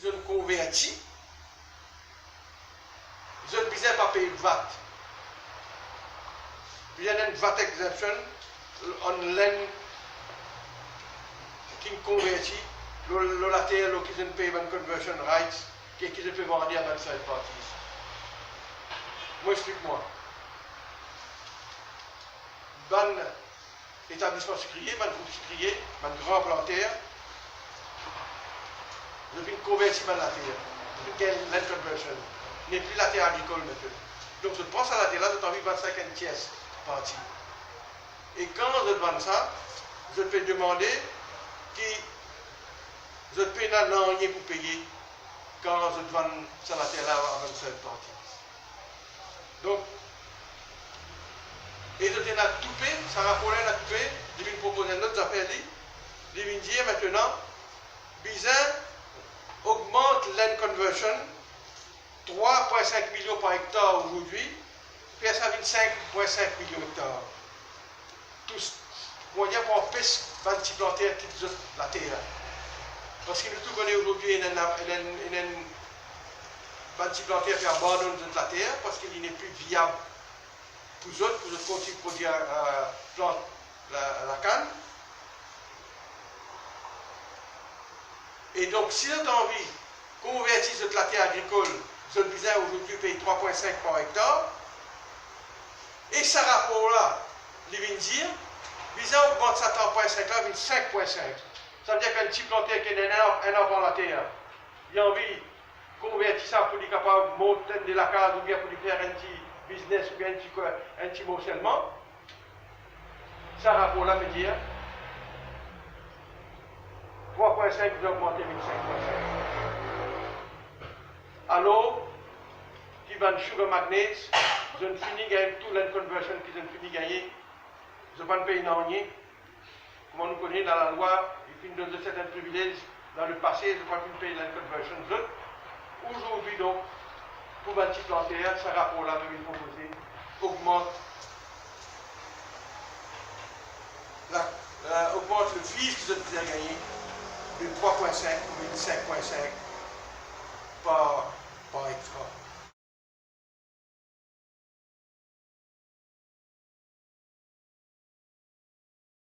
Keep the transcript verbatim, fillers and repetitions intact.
Zot konverti, zot bizin pa pey vat. Bizin enn vat exemption, an land ki konverti, lor, lor later lor ki zot pey bann conversion rights, ki, ki zot pe vande a bann third parties. Mo explik mwa. Bann etablisman sikriye, bann group sikriye, bann gran planter, zot finn konverti bann later, zot finn gagn land conversion, nepli later agrikol mintnan. Donk zot pran sa later la, zot anvi vann sa ek enn tiers parti. E kan zot vann sa, zot pe demande ki zot pena nanye pou peye kan zot vann sa later la a bann third party. Donk, e zot ena toupe, sa rapor la ena toupe, li vinn propoz enn lot zafer li, li vinn dir mintnan, bizin ogmant land conversion, trwa pwin sink milion par ektar azordi, fer sa vinn sink pwin sink milion ektar. Tou, kouma dir, pou anpes bann ti planter kit zot later la. Parski nou tou kone azordi, ena, ena, ena, ena bann ti planter pe abandonn zot later parski li nepli viab pou zot, pou zot kontign prodwir, eh, plant la, lakann. E donk, si zot anvi konverti zot later agrikol, zot bizin azordi pey trwa pwin sink par ektar. E sa rapor la, li vinn dir, bizin ogmant sa trwa pwin sink la, vinn sink pwin sink. Savedir ki enn ti planter ki ena enn ar, enn ar par later, li anvi konverti sa pou li kapav mont enn de lakaz oubien pou li fer enn ti biznes oubien enn ti, enn ti mor selman. Sa rapor la pe dir, trwa pwin sink bizin ogmante vinn sink pwin sink. Alor ki bann sugar magnates, zot fini gagn tou land conversion ki zot fini gagne, zot pa'nn pey nanye. Kouma nou kone, dan lalwa, li finn donn zot sertin privilez dan lepase, zot pa finn pey land conversion zot. Azordi donk, pou bann ti planter, sa rapor la pe vinn propoze, ogmant la, eh, ogmant le fees ki zot bizin gagne de trwa pwin sink pou vinn sink pwin sink par, par ektar.